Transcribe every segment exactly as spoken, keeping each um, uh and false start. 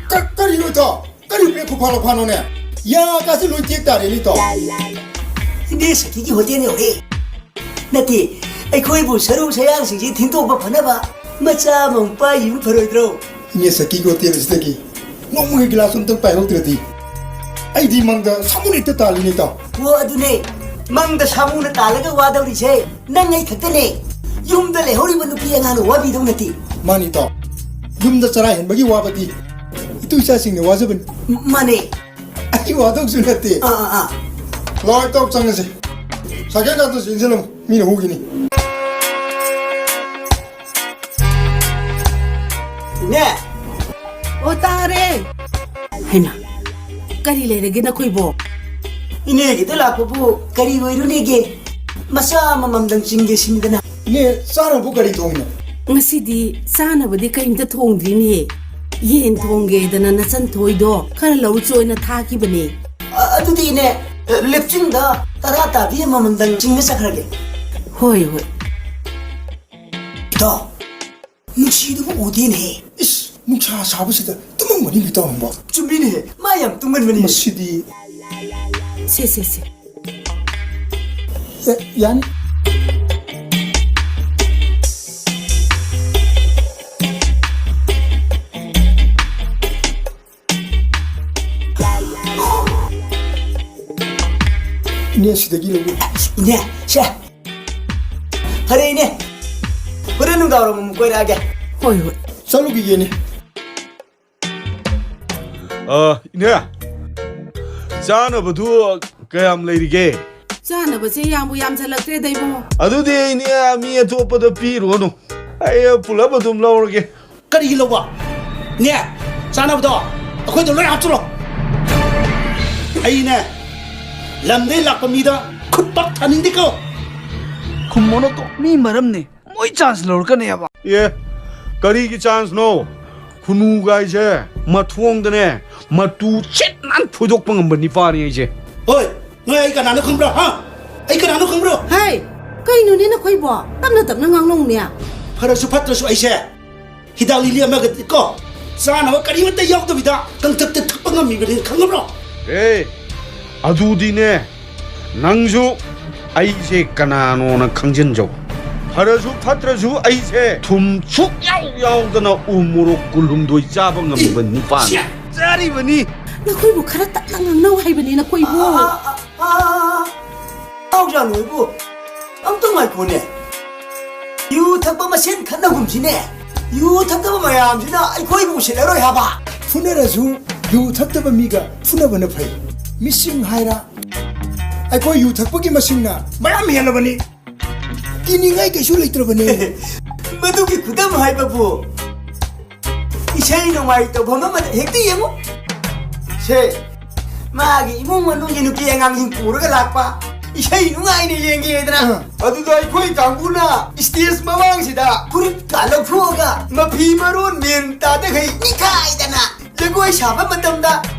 ꯀ-, ꯀꯔꯤꯅꯣ ꯏꯇꯥꯎ? ꯀꯔꯤ ꯄꯦꯛ ꯈꯨꯐꯥ ꯂꯧꯐꯥꯅꯣꯅꯦ? ꯌꯥ ꯀꯥꯁꯦ ꯂꯣꯏ ꯇꯦꯛ ꯇꯥꯔꯦꯅꯦ ꯏꯇꯥꯎ꯫ ꯏꯅꯦ ꯁꯈꯤꯒꯤ ꯍꯣꯇꯦꯜ ꯌꯧꯔꯦ꯫ ꯅꯠꯇꯦ, ꯑꯩꯈꯣꯏꯕꯨ ꯁꯔꯨ ꯁꯌꯥꯡꯁꯤꯡꯁꯤ ꯊꯤꯟꯗꯣꯛꯄ ꯐꯅꯕ ꯃꯆꯥ ꯑꯃꯃꯨꯛ ꯄꯥꯏꯈꯤꯕ ꯐꯔꯣꯏꯗ꯭ꯔꯣ? ꯏꯅꯦ ꯁꯈꯤꯒꯤ ꯍꯣꯇꯦꯜ ꯑꯁꯤꯗꯒꯤ ꯅꯣꯡꯃꯒꯤ ꯒꯤꯂꯥꯁ ꯑꯝꯇꯪ ꯄꯥꯏꯍꯧꯗ꯭ꯔꯗꯤ ꯑꯩꯗꯤ ꯃꯪꯗ ꯁꯥꯃꯨꯅ ꯍꯦꯛꯇ ꯇꯥꯜꯂꯤꯅꯦ ꯏꯇꯥꯎ꯫ ꯑꯣ, ꯑꯗꯨꯅꯦ, ꯃꯪꯗ ꯁꯥꯃꯨꯅ ꯇꯥꯜꯂꯒ ꯋꯥꯗꯧꯔꯤꯁꯦ ꯅꯪ ꯑꯩ ꯈꯛꯇꯅꯦ꯫ ꯌꯨꯝꯗ ꯂꯩꯍꯧꯔꯤꯕ ꯅꯨꯄꯤ ꯑꯉꯥꯡꯅ ꯋꯥꯕꯤꯗꯧ ꯅꯠꯇꯦ꯫ ꯃꯥꯅꯤ ꯏꯇꯥꯎ, ꯌꯨꯝꯗ ꯆꯔꯥ ꯍꯦꯟꯕꯒꯤ ꯋꯥꯕꯗꯤ ꯏꯇꯨ ꯏꯆꯥꯁꯤꯡꯅ ꯋꯥꯖꯕꯅꯤ꯫ ꯃꯥꯅꯦ꯫ ꯑꯩ ꯋꯥꯗꯧꯁꯨ ꯅꯠꯇꯦ꯫ ꯑꯥ, ꯑꯥ, ꯑꯥ꯫ ꯂꯥꯛꯑꯣ ꯏꯇꯥꯎ, ꯆꯪꯉꯁꯦ꯫ ꯁꯥꯏꯀꯜ ꯀꯥꯇꯨ ꯆꯦꯟꯁꯤꯜꯂꯝꯃꯨ, ꯃꯤꯅ ꯍꯨꯈꯤꯅꯤ꯫ ꯏꯅꯦ! ꯑꯣ, ꯇꯥꯔꯦ꯫ ꯍꯩꯃꯥ, ꯀꯔꯤ ꯂꯩꯔꯒꯦ ꯅꯈꯣꯏꯕꯣ? ꯏꯅꯦꯒꯤꯗ ꯂꯥꯛꯄꯕꯨ ꯀꯔꯤ ꯑꯣꯏꯔꯨꯅꯦꯒꯦ? ꯃꯆꯥ ꯑꯃꯃꯝꯗꯪ ꯆꯤꯡꯒꯦ ꯁꯤꯅꯤꯗꯅ꯫ ꯏꯅꯦ, ꯆꯥꯅꯕꯕꯨ ꯀꯔꯤ ꯊꯣꯡꯉꯤꯅꯣ? ꯉꯁꯤꯗꯤ ꯆꯥꯅꯕꯗꯤ ꯀꯔꯤꯝꯇ ꯊꯣꯡꯗ꯭ꯔꯤꯅꯦ꯫ ꯌꯦꯟ ꯊꯣꯡꯒꯦꯗꯅ ꯅꯆꯟ ꯊꯣꯏꯗꯣ ꯈꯔ ꯂꯧꯔꯨꯆꯣꯅ ꯊꯥꯈꯤꯕꯅꯦ꯫ ꯑ-, ꯑꯗꯨꯗꯤ ꯏꯅꯦ, ꯂꯤꯞꯆꯤꯟꯗ ꯇꯔꯥ ꯇꯥꯕꯤ ꯑꯃꯃꯝꯗꯪ ꯆꯤꯡꯕ ꯆꯠꯈ꯭ꯔꯒꯦ꯫ ꯍꯣꯏ, ꯍꯣꯏ꯫ ꯏꯇꯥꯎ, ꯅꯨꯡꯁꯤꯗꯨꯕꯨ ꯎꯗꯦꯅꯦꯍꯦ꯫ ꯏꯁ, ꯅꯨꯡꯁꯥ ꯁꯥꯕꯁꯤꯗ ꯇꯨꯝꯃꯝꯒꯅꯤ ꯏꯇꯥꯎ ꯅꯪꯕꯣ꯫ ꯆꯨꯝꯃꯤꯅꯦꯍꯦ, ꯃꯥ ꯌꯥꯝ ꯇꯨꯝꯒꯟꯕꯅꯤ꯫ ꯃꯁꯤꯗꯤ꯫ ꯁꯦ, ꯁꯦ, ꯁꯦ꯫ ꯑꯦ, ꯌꯥꯅꯤ꯫ ꯏꯅꯦ, ꯁꯤꯗꯒꯤ ꯂꯧꯒꯦ꯫ ꯏꯅꯦ, ꯁꯦ꯫ ꯐꯔꯦ, ꯏꯅꯦ꯫ ꯍꯣꯔꯦꯟ ꯅꯨꯡꯗꯥꯡꯋꯥꯏꯔꯝ ꯑꯃꯨꯛ ꯀꯣꯏꯔꯛꯑꯒꯦ꯫ ꯍꯣꯏ, ꯍꯣꯏ꯫ ꯆꯠꯂꯨꯈꯤꯒꯦꯅꯦ꯫ ꯑ, ꯏꯅꯦ, ꯆꯥꯅꯕꯗꯨ ꯀꯌꯥꯝ ꯂꯩꯔꯤꯒꯦ? ꯆꯥꯅꯕꯁꯦ ꯌꯥꯝꯕꯨ ꯌꯥꯝꯁꯜꯂꯛꯇ꯭ꯔꯦꯗ, ꯏꯕꯨꯡꯉꯣ꯫ ꯑꯗꯨꯗꯤ ꯏꯅꯦ, ꯃꯤ ꯑꯇꯣꯞꯄꯗ ꯄꯤꯔꯨꯔꯅꯨ꯫ ꯑꯩ ꯄꯨꯂꯞ ꯑꯗꯨꯝ ꯂꯧꯔꯒꯦ꯫ ꯀꯔꯤꯒꯤ ꯂꯧꯕ? ꯅꯦ, ꯆꯥꯅꯕꯗꯣ ꯑꯩꯈꯣꯏꯗ ꯂꯣꯏ ꯍꯥꯞꯆꯤꯜꯂꯣ꯫ ꯑꯩꯅꯦ, ꯂꯝꯗꯩ ꯂꯥꯛꯄ ꯃꯤꯗ ꯈꯨꯠ ꯄꯥꯛ ꯊꯥꯅꯤꯡꯗꯦꯀꯣ꯫ ꯈꯨꯝꯃꯣꯅꯀꯣ, ꯃꯤ ꯃꯔꯝꯅꯦ꯫ ꯃꯣꯏ ꯆꯥꯟꯁ ꯂꯧꯔꯛꯀꯅꯦꯕ꯫ ꯑꯦ, ꯀꯔꯤꯒꯤ ꯆꯥꯟꯁꯅꯣ? ꯈꯨꯅꯨꯒꯥꯏꯁꯦ ꯃꯊꯣꯡꯗꯅꯦ, ꯃꯇꯨ ꯁꯤꯠ ꯅꯥꯟ ꯐꯣꯏꯗꯣꯛꯄ ꯉꯝꯕ ꯅꯤꯄꯥꯅꯤ ꯑꯩꯁꯦ꯫ ꯍꯣꯏ, ꯅꯣꯏ ꯑꯩ ꯀꯅꯥꯅꯣ ꯈꯪꯕ꯭ꯔꯣ, ꯍꯥ? ꯑꯩ ꯀꯅꯥꯅꯣ ꯈꯪꯕ꯭ꯔꯣ? ꯍꯩ, ꯀꯩꯅꯣꯅꯦ ꯅꯈꯣꯏꯕꯣ? ꯇꯞꯅ ꯇꯞꯅ ꯉꯥꯡꯅꯧꯅꯦ꯫ ꯐꯔꯁꯨ ꯐꯠꯇ꯭ꯔꯁꯨ ꯑꯩꯁꯦ ꯍꯤꯗꯥꯛ ꯂꯤꯂꯤ ꯑꯃꯒꯗꯤ ꯀꯣ, ꯆꯥꯅꯕ ꯀꯔꯤꯃꯠꯇ ꯌꯥꯎꯗꯕꯤꯗ ꯀꯪꯊꯛꯇ ꯊꯛꯄ ꯉꯝꯃꯤꯕꯅꯤ, ꯈꯪꯉꯕ꯭ꯔꯣ? ꯑꯦ, ꯑꯗꯨꯗꯤꯅꯦ, ꯅꯪꯁꯨ ꯑꯩꯁꯦ ꯀꯅꯥꯅꯣꯅ ꯈꯪꯖꯤꯟꯖꯧ꯫ ꯐꯔꯁꯨ ꯐꯠꯇ꯭ꯔꯁꯨ ꯑꯩꯁꯦ ꯊꯨꯝ ꯁꯨꯛ ꯌꯥꯎ ꯌꯥꯎꯗꯅ ꯎ ꯃꯣꯔꯣꯛ ꯀꯨꯟꯍꯨꯝꯗꯣꯏ ꯆꯥꯕ ꯉꯝꯕ ꯅꯨꯄꯥꯅꯤ꯫ ꯆꯥꯔꯤꯕꯅꯤ꯫ ꯅꯈꯣꯏꯕꯨ ꯈꯔ ꯇꯞꯅ ꯉꯥꯡꯅꯧ ꯍꯥꯏꯕꯅꯤ, ꯅꯈꯣꯏꯕꯨ꯫ ꯑꯥ, ꯑꯥ, ꯑꯥ, ꯑꯥ꯫ ꯇꯥꯎꯖꯥ ꯅꯣꯏꯕꯨ, ꯑꯝꯇ ꯉꯥꯏꯈꯣꯅꯦ꯫ ꯌꯨ ꯊꯛꯄ ꯃꯁꯦꯟ ꯈꯠꯅꯒꯨꯝꯁꯤꯅꯦ꯫ ꯌꯨ ꯊꯛꯇꯕ ꯃꯌꯥꯝꯁꯤꯅ ꯑꯩꯈꯣꯏꯕꯨ ꯎꯁꯤꯜꯂꯔꯣꯏ ꯍꯥꯏꯕ꯫ ꯐꯨꯅꯔꯁꯨ ꯌꯨ ꯊꯛꯇꯕ ꯃꯤꯒ ꯐꯨꯅꯕꯅ ꯐꯩ꯫ ꯃꯤꯁꯤꯡ ꯍꯥꯏꯔ ꯑꯩꯈꯣꯏ ꯌꯨ ꯊꯛꯄꯒꯤ ꯃꯁꯤꯡꯅ ꯃꯌꯥꯝ ꯍꯦꯜꯂꯕꯅꯤ꯫ ꯀꯤꯅꯤꯡꯉꯥꯏ ꯀꯩꯁꯨ ꯂꯩꯇ꯭ꯔꯕꯅꯦ꯫ ꯃꯗꯨꯒꯤ ꯈꯨꯗꯝ ꯍꯥꯏꯕꯕꯨ ꯏꯁꯩ ꯅꯣꯡꯃꯥꯏ ꯇꯧꯐꯝ ꯑꯃꯗ ꯍꯦꯛꯇ ꯌꯦꯡꯉꯨ꯫ ꯁꯦ, ꯃꯥꯒꯤ ꯏꯃꯨꯡ ꯃꯅꯨꯡꯒꯤ ꯅꯨꯄꯤ ꯑꯉꯥꯡꯁꯤꯡ ꯄꯨꯔꯒ ꯂꯥꯛꯄ, ꯏꯁꯩ ꯅꯨꯡꯉꯥꯏꯅ ꯌꯦꯡꯒꯦꯗꯅ꯫ ꯑꯥ꯫ ꯑꯗꯨꯗ ꯑꯩꯈꯣꯏ ꯀꯥꯡꯕꯨꯅ stage ꯃꯃꯥꯡꯁꯤꯗ ꯐꯨꯔꯤꯠꯀ ꯂꯧꯊꯣꯛꯑꯒ ꯃꯐꯤ ꯃꯔꯣꯟ ꯃꯦꯟ ꯇꯥꯗꯈꯩ ꯅꯤꯈꯥꯏꯗꯅ ꯖꯒꯣꯏ ꯁꯥꯕ ꯃꯇꯝꯗ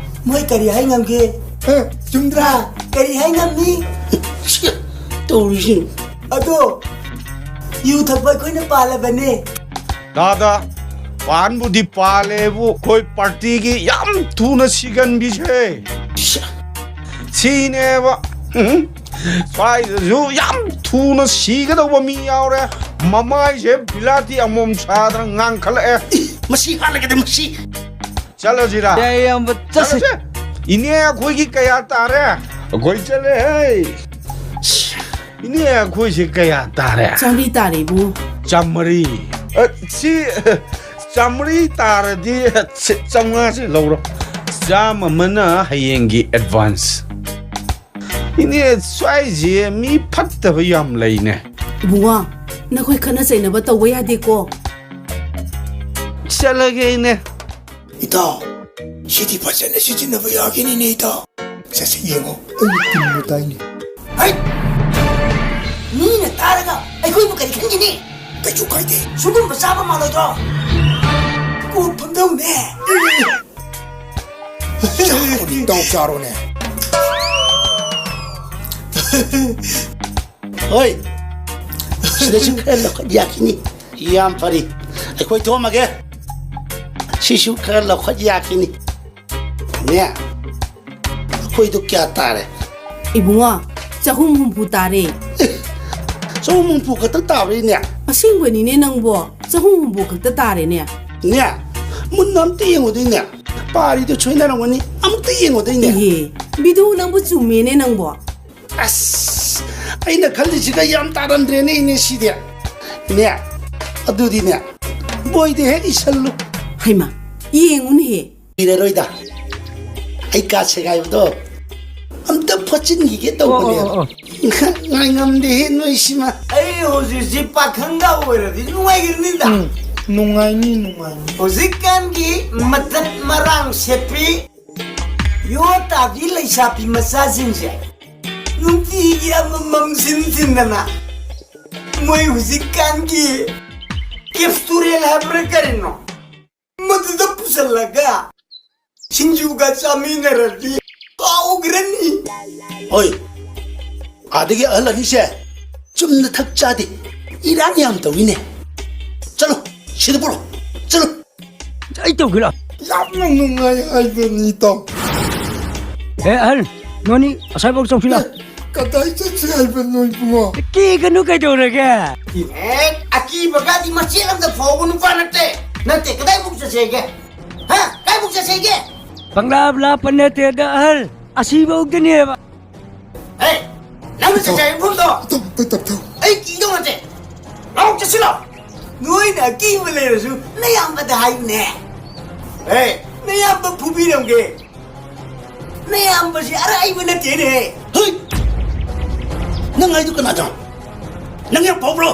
ꯃꯣꯏ ꯀꯔꯤ ꯍꯥꯏ ꯉꯝꯒꯦ? ꯑꯦ, ꯆꯨꯝꯗ꯭ꯔꯥ? ꯍꯥ? ꯀꯔꯤ ꯍꯥꯏ ꯉꯝꯃꯤ? ꯇꯧꯔꯤꯁꯤ꯫ ꯑꯗꯣ, ꯌꯨ ꯊꯛꯄ ꯑꯩꯈꯣꯏꯅ ꯄꯥꯜꯂꯕꯅꯦ꯫ ꯗꯥꯗꯥ, ꯄꯥꯟꯕꯨꯗꯤ ꯄꯥꯜꯂꯦꯕꯨ, ꯑꯩꯈꯣꯏ partyꯒꯤ ꯌꯥꯝ ꯊꯨꯅ ꯁꯤꯒꯟꯕꯤꯁꯦ꯫ ꯁꯤꯅꯦꯕ꯫ ꯎꯝ꯫ ꯁ꯭ꯋꯥꯏꯗꯁꯨ ꯌꯥꯝ ꯊꯨꯅ ꯁꯤꯒꯗꯧꯕ ꯃꯤ ꯌꯥꯎꯔꯦ꯫ ꯃꯃꯥꯏꯁꯦ ꯕꯤꯂꯥꯇꯤ ꯑꯃꯣꯝ ꯁꯥꯗꯅ ꯉꯥꯡꯈꯠꯂꯛꯑꯦ꯫ ꯃꯁꯤ ꯍꯥꯠꯂꯒꯦꯗ, ꯃꯁꯤ꯫ ꯆꯠꯂꯁꯤꯔꯥ? ꯌꯥꯏ, ꯏꯌꯥꯝꯕ, ꯆꯠꯁꯤ꯫ ꯆꯠꯂꯁꯦ꯫ ꯏꯅꯦ, ꯑꯩꯈꯣꯏꯒꯤ ꯀꯌꯥ ꯇꯥꯔꯦ? ꯑꯩꯈꯣꯏ ꯆꯠꯂꯦꯍꯦ꯫ ꯏꯅꯦ, ꯑꯩꯈꯣꯏꯁꯦ ꯀꯌꯥ ꯇꯥꯔꯦ? ꯆꯥꯝꯃꯔꯤ ꯇꯥꯔꯦ, ꯏꯕꯨꯡꯉꯣ꯫ ꯆꯥꯝꯃꯔꯤ꯫ ꯑ, ꯁꯤ, ꯆꯥꯝꯃꯔꯤ ꯇꯥꯔꯗꯤ, ꯁꯤ, ꯆꯥꯝꯃꯉꯥꯁꯦ ꯂꯧꯔꯣ꯫ ꯆꯥꯝꯃ ꯑꯃꯅ ꯍꯌꯦꯡꯒꯤ advance꯫ ꯏꯅꯦ, ꯁ꯭ꯋꯥꯏꯁꯦ ꯃꯤ ꯐꯠꯇꯕ ꯌꯥꯝ ꯂꯩꯅꯦ꯫ ꯏꯕꯨꯡꯉꯣ, ꯅꯈꯣꯏ ꯈꯠꯅ ꯆꯩꯅꯕ ꯇꯧꯕ ꯌꯥꯗꯦꯀꯣ꯫ ꯆꯠꯂꯒꯦ, ꯏꯅꯦ꯫ ꯏꯇꯥꯎ, ꯁꯤꯗꯤ ꯐꯖꯅ ꯁꯤꯖꯤꯟꯅꯕ ꯌꯥꯒꯤꯅꯤꯅꯦ, ꯏꯇꯥꯎ꯫ ꯁꯦ, ꯁꯦ, ꯌꯦꯡꯉꯣ, ꯑꯩꯒꯤ ꯇꯤꯝꯅ ꯇꯥꯏꯅꯦ꯫ ꯍꯩꯠ! ꯃꯤꯅ ꯇꯥꯔꯒ ꯑꯩꯈꯣꯏꯕꯨ ꯀꯔꯤ ꯈꯟꯒꯅꯤ? ꯀꯩꯁꯨ ꯀꯥꯏꯗꯦ꯫ ꯁꯨꯒꯨꯝꯕ ꯆꯥꯕ ꯃꯥꯜꯂꯣꯏꯗ꯭ꯔꯣ? ꯀꯣꯛ ꯐꯝꯗꯧꯅꯦ꯫ ꯆꯥꯔꯣꯅꯦ, ꯏꯇꯥꯎ, ꯆꯥꯔꯣꯅꯦ꯫ ꯍꯣꯏ, ꯁꯤꯗꯁꯨ ꯈꯔ ꯂꯧꯈꯠ ꯌꯥꯈꯤꯅꯤ꯫ ꯌꯥꯝ ꯐꯔꯤ꯫ ꯑꯩꯈꯣꯏ ꯊꯣꯛꯑꯝꯃꯒꯦ꯫ ꯁꯤꯁꯨ ꯈꯔ ꯂꯧꯈꯠ ꯌꯥꯈꯤꯅꯤ꯫ ꯅꯦ, ꯑꯩꯈꯣꯏꯗꯣ ꯀꯌꯥ ꯇꯥꯔꯦ? ꯏꯕꯨꯡꯉꯣ, ꯆꯍꯨꯝ ꯍꯨꯝꯐꯨ ꯇꯥꯔꯦ꯫ ꯑꯦ, ꯆꯍꯨꯝ ꯍꯨꯝꯐꯨ ꯈꯛꯇ ꯇꯥꯕ꯭ꯔꯤꯅꯦ? ꯑꯁꯦꯡꯕꯅꯤꯅꯦ ꯅꯪꯕꯣ, ꯆꯍꯨꯝ ꯍꯨꯝꯐꯨ ꯈꯛꯇ ꯇꯥꯔꯦꯅꯦ꯫ ꯅꯦ, ꯃꯨꯟꯅ ꯑꯝꯇ ꯌꯦꯡꯉꯨꯗꯣꯏꯅꯦ꯫ ꯄꯥꯔꯤꯗꯣ ꯁꯣꯏꯅꯔꯝꯒꯅꯤ꯫ ꯑꯃꯨꯛꯇ ꯌꯦꯡꯉꯨꯗꯣꯏꯅꯦ꯫ ꯏꯍꯦ, ꯕꯤꯗꯨ ꯅꯪꯕꯨ ꯆꯨꯝꯃꯦꯅꯦ ꯅꯪꯕꯣ꯫ ꯑꯁ, ꯑꯩꯅ ꯈꯜꯂꯤꯁꯤꯒ ꯌꯥꯝ ꯇꯥꯔꯝꯗ꯭ꯔꯦꯅꯦ ꯏꯅꯦ ꯁꯤꯗꯤ꯫ ꯅꯦ, ꯑꯗꯨꯗꯤꯅꯦ, ꯕꯣꯏꯗ ꯍꯦꯛ ꯏꯁꯜꯂꯨ꯫ ꯍꯩꯃꯥ, ꯌꯦꯡꯉꯨꯅꯦꯍꯦ꯫ ꯏꯔꯔꯣꯏꯗ꯫ ꯑꯩ ꯀꯥ ꯁꯦꯒꯥꯏꯕꯗꯣ ꯑꯝꯇ ꯐꯣꯠꯆꯤꯟꯈꯤꯒꯦ ꯇꯧꯕꯅꯦꯕ꯫ ꯑꯣ, ꯑꯣ, ꯑꯣ꯫ ꯉꯥꯏ ꯉꯝꯗꯦꯍꯦ ꯅꯣꯏꯁꯤꯃ꯫ ꯑꯩ ꯍꯧꯖꯤꯛꯁꯤ ꯄꯥꯈꯪꯒ ꯑꯣꯏꯔꯗꯤ ꯅꯨꯡꯉꯥꯏꯒꯅꯤꯗ꯫ ꯎꯝ, ꯅꯨꯡꯉꯥꯏꯅꯤ, ꯅꯨꯡꯉꯥꯏꯅꯤ꯫ ꯍꯧꯖꯤꯛꯀꯥꯟꯒꯤ ꯃꯇꯠ ꯃꯔꯥꯡ ꯁꯦꯠꯄꯤ, ꯌꯣ ꯇꯥꯕꯤ ꯂꯩꯁꯥꯕꯤ ꯃꯆꯥꯁꯤꯡꯁꯦ ꯅꯨꯡꯇꯤꯒꯤ ꯑꯃꯃꯝ ꯁꯤꯟ ꯁꯤꯟꯗꯅ ꯃꯣꯏ ꯍꯧꯖꯤꯛꯀꯥꯟꯒꯤ ꯀꯦꯞꯁꯨꯔꯦꯜ ꯍꯥꯏꯕ꯭ꯔꯥ ꯀꯔꯤꯅꯣ, ꯃꯗꯨꯗ ꯄꯨꯁꯜꯂꯒ ꯁꯤꯡꯖꯨꯒ ꯆꯥꯃꯤꯟꯅꯔꯗꯤ ꯍꯥꯎꯈ꯭ꯔꯅꯤ꯫ ꯍꯣꯏ, ꯑꯥꯗꯒꯤ ꯑꯍꯜ ꯑꯅꯤꯁꯦ ꯆꯨꯝꯅ ꯊꯛ ꯆꯥꯗꯦ, ꯏꯔꯥꯡ ꯌꯥꯝ ꯇꯧꯏꯅꯦ꯫ ꯆꯠꯂꯣ, ꯁꯤꯗ ꯄꯨꯔꯛꯑꯣ, ꯆꯠꯂꯣ꯫ ꯑꯩ ꯇꯧꯒꯦ ꯂꯥꯎ꯫ ꯌꯥꯝꯅ ꯅꯨꯡꯉꯥꯏ ꯍꯥꯏꯕꯅꯤ, ꯏꯇꯥꯎ꯫ ꯑꯦ, ꯑꯍꯜ, ꯅꯣꯏꯅꯤ ꯑꯁ꯭ꯋꯥꯏꯐꯥꯎ ꯆꯪꯁꯤꯜꯂꯣ꯫ ꯑꯦ, ꯀꯗꯥꯏ ꯆꯠꯁꯤ ꯍꯥꯏꯕꯅꯣ, ꯏꯕꯨꯡꯉꯣ? ꯀꯤꯒꯅꯨ, ꯀꯩꯗꯧꯔꯒꯦ? ꯑꯦ, ꯑꯀꯤꯕꯒꯗꯤ ꯃꯆꯦꯠ ꯑꯝꯇ ꯐꯥꯎꯕ ꯅꯨꯄꯥ ꯅꯠꯇꯦ꯫ ꯅꯠꯇꯦ, ꯀꯗꯥꯏꯐꯥꯎ ꯆꯠꯁꯦꯒꯦ? ꯍꯥ? ꯀꯥꯏꯐꯥꯎ ꯆꯠꯁꯦꯒꯦ? ꯄꯪꯂꯥꯞ ꯂꯥꯞꯄ ꯅꯠꯇꯦꯗ, ꯑꯍꯜ, ꯑꯁꯤꯐꯥꯎꯗꯅꯦꯕ꯫ ꯍꯦ, ꯅꯪꯅ ꯆꯠꯆꯔꯤꯕ ꯃꯐꯝꯗꯣ ꯇꯞ, ꯇꯞ, ꯇꯞ, ꯇꯞ꯫ ꯑꯩ ꯀꯤꯗꯧ ꯅꯠꯇꯦ꯫ ꯂꯥꯎ ꯆꯠꯁꯤꯜꯂꯣ꯫ ꯅꯣꯏꯅ ꯑꯀꯤꯕ ꯂꯩꯔꯁꯨ ꯅꯌꯥꯝꯕꯗ ꯍꯥꯏꯌꯨꯅꯦ꯫ ꯍꯦ, ꯅꯌꯥꯝꯕ ꯐꯨꯕꯤꯔꯝꯒꯦ꯫ ꯅꯌꯥꯝꯕꯁꯤ ꯑꯔꯥꯏꯕ ꯅꯠꯇꯦꯅꯦ꯫ ꯍꯩ! ꯅꯪ ꯍꯥꯏꯗꯨ ꯀꯅꯥꯗꯅꯣ? ꯅꯪ ꯌꯥꯝ ꯐꯥꯎꯕ꯭ꯔꯣ?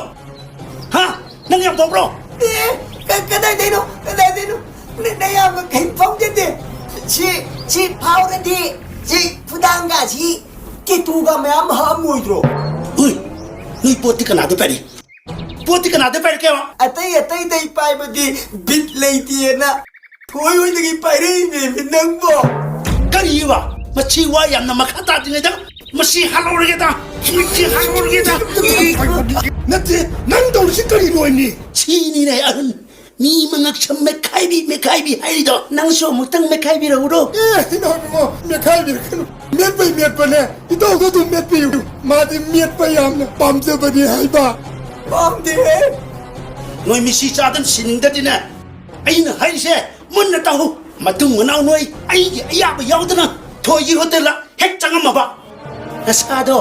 ꯍꯥ? ꯅꯪ ꯌꯥꯝ ꯐꯥꯎꯕ꯭ꯔꯣ? ꯑꯦ, ꯀ-, ꯀꯗꯥꯏꯗꯩꯅꯣ? ꯀꯗꯥꯏꯗꯩꯅꯣ? ꯅ-, ꯅꯌꯥꯝꯕ ꯀꯩꯝ ꯐꯥꯎꯖꯗꯦ꯫ ꯁꯤ, ꯁꯤ ꯐꯥꯎꯔꯗꯤ ꯁꯤ ꯈꯨꯗꯥꯡꯒꯁꯤ ꯀꯦꯇꯨꯒ ꯃꯌꯥꯝ ꯍꯛꯑꯝꯃꯣꯏꯗ꯭ꯔꯣ? ꯍꯨꯏ, ꯅꯣꯏ ꯄꯣꯠꯇꯤ ꯀꯅꯥꯗ ꯄꯥꯏꯔꯤ? ꯄꯣꯠꯇꯤ ꯀꯅꯥꯗ ꯄꯥꯏꯔꯛꯀꯦꯕ? ꯑꯇꯩ ꯑꯇꯩꯗꯩ ꯄꯥꯏꯕꯗꯤ ꯕꯤꯠ ꯂꯩꯇꯦꯅ ꯊꯣꯏ ꯍꯣꯏꯗꯒꯤ ꯄꯥꯏꯔꯛꯏꯅꯦꯃꯤ ꯅꯪꯕꯣ꯫ ꯀꯔꯤꯕ? ꯃꯁꯤ ꯋꯥ ꯌꯥꯝꯅ ꯃꯈꯥ ꯇꯥꯗ꯭ꯔꯤꯉꯩꯗ ꯃꯁꯤ ꯍꯥꯠꯍꯧꯔꯒꯦꯗ! ꯃꯁꯤ ꯍꯥꯠꯍꯧꯔꯒꯦꯗ! ꯅꯠꯇꯦ, ꯅꯪ ꯇꯧꯔꯤꯁꯤ ꯀꯔꯤꯅꯣ ꯍꯥꯏꯅꯤ? ꯁꯤꯅꯤꯅꯦ ꯑꯍꯟ, ꯃꯤ ꯃꯉꯛꯁꯝ ꯃꯦꯠꯈꯥꯏꯕꯤ ꯃꯦꯠꯈꯥꯏꯕꯤ ꯍꯥꯏꯔꯤꯗꯣ, ꯅꯪꯁꯨ ꯑꯃꯨꯛꯇꯪ ꯃꯦꯠꯈꯥꯏꯕꯤꯔꯛꯎꯔꯣ? ꯑꯦ, ꯏꯅꯥꯎ ꯏꯕꯨꯡꯉꯣ, ꯃꯦꯠꯈꯥꯏꯕꯤꯔꯛꯀꯅꯨ꯫ ꯃꯦꯠꯄꯩ ꯃꯦꯠꯄꯅꯦ, ꯏꯇꯥꯎꯗ ꯑꯗꯨꯝ ꯃꯦꯠꯄꯤꯌꯨ꯫ ꯃꯥꯗꯤ ꯃꯦꯠꯄ ꯌꯥꯝꯅ ꯄꯥꯝꯖꯕꯅꯤ ꯍꯥꯏꯕ꯫ ꯄꯥꯝꯗꯦ꯫ ꯅꯣꯏ ꯃꯤꯁꯤ ꯆꯥꯗꯅ ꯁꯤꯅꯤꯡꯗꯗꯤꯅꯦ, ꯑꯩꯅ ꯍꯥꯏꯔꯤꯁꯦ ꯃꯨꯟꯅ ꯇꯥꯍꯧ꯫ ꯃꯇꯨꯡ ꯃꯅꯥꯎ ꯅꯣꯏ ꯑꯩꯒꯤ ꯑꯌꯥꯕ ꯌꯥꯎꯗꯅ ꯊꯣꯏꯒꯤ ꯍꯣꯇꯦꯜꯗ ꯍꯦꯛ ꯆꯪꯉꯝꯃꯕ, ꯅꯁꯥꯗꯣ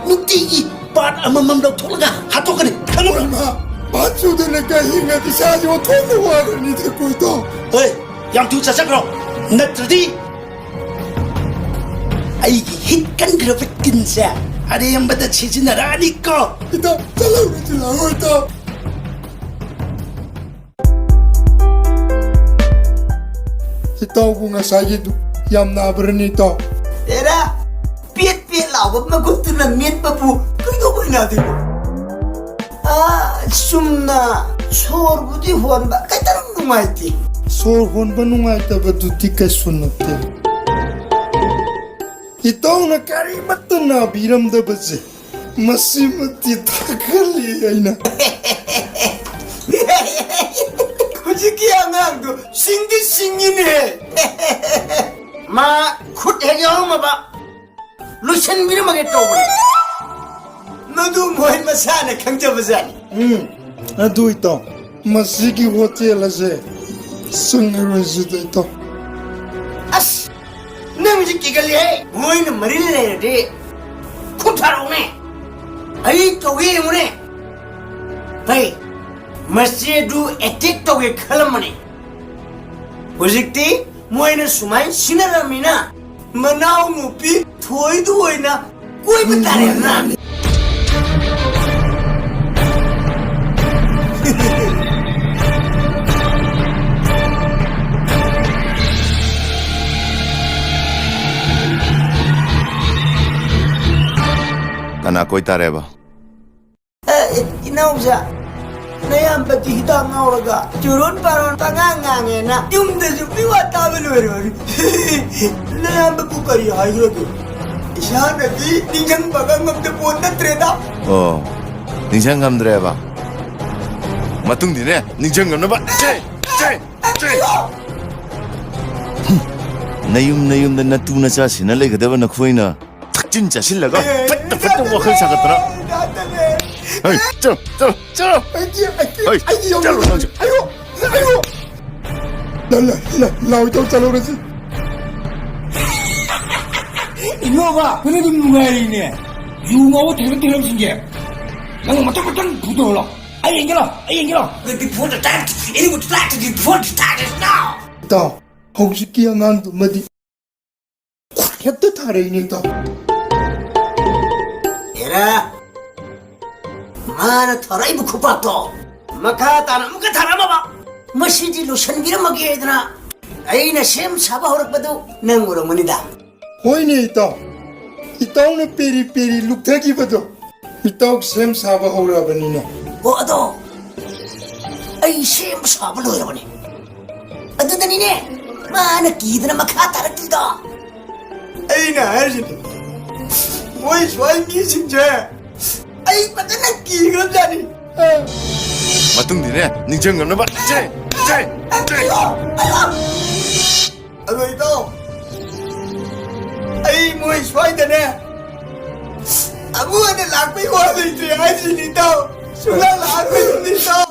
ꯅꯨꯡꯇꯤꯒꯤ ꯄꯥꯔꯠ ꯑꯃꯃꯝ ꯂꯧꯊꯣꯛꯂꯒ ꯍꯥꯠꯇꯣꯛꯀꯅꯤ, ꯈꯪꯉꯕ꯭ꯔꯥ? ꯏꯃꯥ, ꯄꯥꯔꯠ ꯁꯨꯗꯅ ꯀꯩ ꯍꯤꯡꯉꯗꯤ ꯏꯁꯥꯁꯦ ꯑꯣꯟꯊꯣꯛꯅ ꯋꯥꯒꯅꯤꯗ, ꯀꯣꯏꯇꯥꯎ꯫ ꯍꯣꯏ, ꯌꯥꯝ ꯊꯨ ꯆꯠꯆꯈ꯭ꯔꯣ, ꯅꯠꯇ꯭ꯔꯗꯤ ꯑꯩꯒꯤ ꯍꯤꯠ ꯀꯟꯈ꯭ꯔꯕ ꯀꯤꯟꯁꯦ ꯑꯔꯦꯝꯕꯗ ꯁꯤꯖꯤꯟꯅꯔꯛꯑꯅꯤꯀꯣ꯫ ꯏꯇꯥꯎ, ꯆꯠꯂꯧꯔꯁꯤ ꯂꯥꯛꯑꯣ, ꯏꯇꯥꯎ꯫ ꯏꯇꯥꯎꯕꯨ ꯉꯁꯥꯏꯒꯤꯗꯨ ꯌꯥꯝ ꯅꯥꯕ꯭ꯔꯅꯤ, ꯏꯇꯥꯎ? ꯑꯦꯔꯥ, ꯄꯦꯠ ꯄꯦꯠ ꯂꯥꯎꯕ ꯃꯈꯨꯠꯇꯨꯅ ꯃꯦꯠꯄꯕꯨ ꯀꯩꯗꯧꯕꯩ ꯅꯥꯗꯣꯏꯅꯣ? ꯑꯥ, ꯆꯨꯝꯅ ꯁꯣꯔꯕꯨꯗꯤ ꯍꯣꯟꯕ ꯈꯤꯇꯪ ꯅꯨꯡꯉꯥꯏꯇꯦ꯫ ꯁꯣꯔ ꯍꯣꯟꯕ ꯅꯨꯡꯉꯥꯏꯇꯕꯗꯨꯗꯤ ꯀꯩꯁꯨ ꯅꯠꯇꯦ꯫ ꯏꯇꯥꯎꯅ ꯀꯔꯤꯃꯠꯇ ꯅꯥꯕꯤꯔꯝꯗꯕꯁꯦ ꯃꯁꯤꯃꯛꯇꯤ ꯊꯥꯒꯠꯂꯤ ꯑꯩꯅ꯫ ꯍꯧꯖꯤꯛꯀꯤ ꯑꯉꯥꯡꯗꯣ ꯁꯤꯡꯗꯤ ꯁꯤꯡꯉꯤꯅꯦ꯫ ꯃꯥ ꯈꯨꯠ ꯍꯦꯛ ꯌꯥꯎꯔꯝꯃꯕ ꯂꯣꯏꯁꯤꯟꯕꯤꯔꯝꯃꯒꯦ ꯇꯧꯕꯅꯤ꯫ ꯃꯗꯨ ꯃꯣꯏ ꯃꯁꯥꯅ ꯈꯪꯖꯕꯖꯥꯠꯅꯤ꯫ ꯎꯝ, ꯑꯗꯨ ꯏꯇꯥꯎ, ꯃꯁꯤꯒꯤ ꯍꯣꯇꯦꯜ ꯑꯁꯦ ꯆꯪꯉꯔꯣꯏꯁꯤꯗ, ꯏꯇꯥꯎ꯫ ꯑꯁ, ꯅꯪꯁꯤ ꯀꯤꯒꯜꯂꯤꯍꯦ꯫ ꯃꯣꯏꯅ ꯃꯔꯤꯜ ꯂꯩꯔꯗꯤ ꯈꯨꯠ ꯊꯥꯔꯛꯎꯅꯦ, ꯑꯩ ꯇꯧꯒꯦ ꯌꯦꯡꯉꯨꯅꯦ꯫ ꯍꯩ, ꯃꯆꯦꯗꯨ ꯑꯦꯇꯦꯛ ꯇꯧꯒꯦ ꯈꯜꯂꯝꯕꯅꯦ꯫ ꯍꯧꯖꯤꯛꯇꯤ ꯃꯣꯏꯅ ꯁꯨꯃꯥꯏꯅ ꯁꯤꯟꯅꯔꯝꯃꯤꯅ ꯃꯅꯥꯎꯅꯨꯄꯤ ꯊꯣꯏꯗꯨ ꯑꯣꯏꯅ ꯀꯣꯏꯕ ꯇꯥꯔꯦꯗꯅ꯫ ꯀꯅꯥ ꯀꯣꯏ ꯇꯥꯔꯦꯕ? ꯑꯦ, ꯏꯅꯥꯎꯆꯥ, ꯅꯌꯥꯝꯕꯗꯤ ꯍꯤꯗꯥꯛ ꯉꯥꯎꯔꯒ ꯆꯨꯔꯣꯟ ꯄꯥꯔꯣꯟ ꯄꯉꯥꯡ ꯉꯥꯡꯉꯦꯅ ꯌꯨꯝꯗꯁꯨ ꯃꯤꯋꯥ ꯇꯥꯕ ꯂꯣꯏꯔꯕꯅꯤ꯫ ꯅꯌꯥꯝꯕꯕꯨ ꯀꯔꯤ ꯍꯥꯏꯈ꯭ꯔꯒꯦ? ꯏꯁꯥꯅꯗꯤ ꯅꯤꯡꯁꯤꯡꯕꯒ ꯉꯝꯗ ꯄꯣꯠ ꯅꯠꯇ꯭ꯔꯦꯗ꯫ ꯑꯣ, ꯅꯤꯡꯁꯤꯡ ꯉꯝꯗ꯭ꯔꯦꯕ? ꯃꯇꯨꯡꯗꯤꯅꯦ, ꯅꯤꯡꯁꯤꯡ ꯉꯝꯅꯕ ꯆꯦ, ꯆꯦ, ꯆꯦ꯫ ꯍꯨꯝ, ꯅꯌꯨꯝ ꯅꯌꯨꯝꯗ ꯅꯇꯨ ꯅꯆꯥ ꯁꯤꯟꯅ ꯂꯩꯒꯗꯕ ꯅꯈꯣꯏꯅ ꯊꯛꯆꯤꯟ ꯆꯥꯁꯤꯜꯂꯒ ꯐꯠꯇ ꯐꯠꯇ ꯋꯥꯈꯜ ꯁꯥꯒꯠꯇꯅ꯫ ꯍꯩ, ꯆꯠꯂꯣ, ꯆꯠꯂꯣ, ꯆꯠꯂꯣ꯫ ꯑꯩꯗꯤ, ꯑꯩꯗꯤ, ꯍꯩ, ꯑꯩꯗꯤ ꯌꯧꯔꯣꯏ꯫ ꯆꯠꯂꯣ ꯅꯪꯁꯨ꯫ ꯑꯌꯣ, ꯑꯌꯣ꯫ ꯂꯥ, ꯂꯥ, ꯂꯥ, ꯂꯥꯎ, ꯏꯇꯥꯎ ꯆꯠꯍꯧꯔꯁꯤ꯫ ꯏꯕꯨꯡꯉꯣꯕ, ꯅꯪ ꯑꯗꯨꯝ ꯅꯨꯡꯉꯥꯏꯔꯤꯅꯦ꯫ ꯌꯨ ꯉꯥꯎꯕ ꯊꯦꯡꯅ ꯊꯦꯡꯅꯕꯁꯤꯡꯁꯦ꯫ ꯅꯪ ꯃꯊꯪ ꯃꯊꯪ ꯐꯨꯗꯧꯔꯣ? ꯑꯩ ꯌꯦꯡꯒꯦꯔꯣ? ꯑꯩ ꯌꯦꯡꯒꯦꯔꯣ? Before the time, it would like to before the time is now. ꯏꯇꯥꯎ, ꯍꯧꯖꯤꯛꯀꯤ ꯑꯉꯥꯡꯗꯨꯃꯗꯤ ꯍꯦꯛꯇ ꯊꯥꯔꯛꯏꯅꯦ, ꯏꯇꯥꯎ꯫ ꯑꯦꯔꯥ, ꯃꯥꯅ ꯊꯥꯔꯛꯏꯕ ꯈꯨꯄꯥꯛꯇꯣ ꯃꯈꯥ ꯇꯥꯅ ꯑꯃꯨꯛꯀ ꯊꯥꯔꯛꯑꯝꯃꯕ? ꯃꯁꯤꯗꯤ ꯂꯣꯏꯁꯤꯟꯕꯤꯔꯝꯃꯒꯦ ꯍꯥꯏꯗꯅ ꯑꯩꯅ ꯁꯦꯝ ꯁꯥꯕ ꯍꯧꯔꯛꯄꯗꯨ ꯅꯪ ꯎꯔꯝꯒꯅꯤꯗ꯫ ꯍꯣꯏꯅꯦ, ꯏꯇꯥꯎ꯫ ꯏꯇꯥꯎꯅ ꯄꯦꯔꯤ ꯄꯦꯔꯤ ꯂꯨꯞꯊꯈꯤꯕꯗꯣ꯫ ꯏꯇꯥꯎ ꯁꯦꯝ ꯁꯥꯕ ꯍꯧꯔꯛꯑꯕꯅꯤꯅꯦ꯫ ꯑꯣ, ꯑꯗꯣ ꯑꯩ ꯁꯦꯝ ꯁꯥꯕ ꯂꯣꯏꯔꯕꯅꯤ꯫ ꯑꯗꯨꯗꯅꯤꯅꯦ ꯃꯥꯅ ꯀꯤꯗꯅ ꯃꯈꯥ ꯇꯥꯔꯛꯇ꯭ꯔꯤꯗꯣ꯫ ꯑꯩꯅ ꯍꯥꯏꯔꯤꯁꯤꯅꯤ, ꯃꯣꯏ ꯁ꯭ꯋꯥꯏ ꯃꯤꯁꯤꯡꯁꯦ ꯑꯩ ꯐꯖꯅ ꯀꯤꯈ꯭ꯔꯕꯖꯥꯠꯅꯤ꯫ ꯃꯇꯨꯡꯗꯤꯅꯦ, ꯅꯤꯡꯁꯤꯡꯉꯝꯅꯕ ꯆꯦ, ꯆꯦ, ꯆꯦ꯫ ꯑꯗꯣ ꯏꯇꯥꯎ, ꯑꯩ ꯃꯣꯏ ꯁ꯭ꯋꯥꯏꯗꯅꯦ ꯑꯃꯨꯛ ꯍꯟꯅ ꯂꯥꯛꯄꯩ ꯋꯥ ꯂꯩꯇ꯭ꯔꯦ ꯍꯥꯏꯁꯤꯅꯤ ꯏꯇꯥꯎ꯫ ꯁꯨꯡꯂꯥꯛ ꯂꯥꯛꯑꯔꯣꯏ ꯏꯇꯥꯎ꯫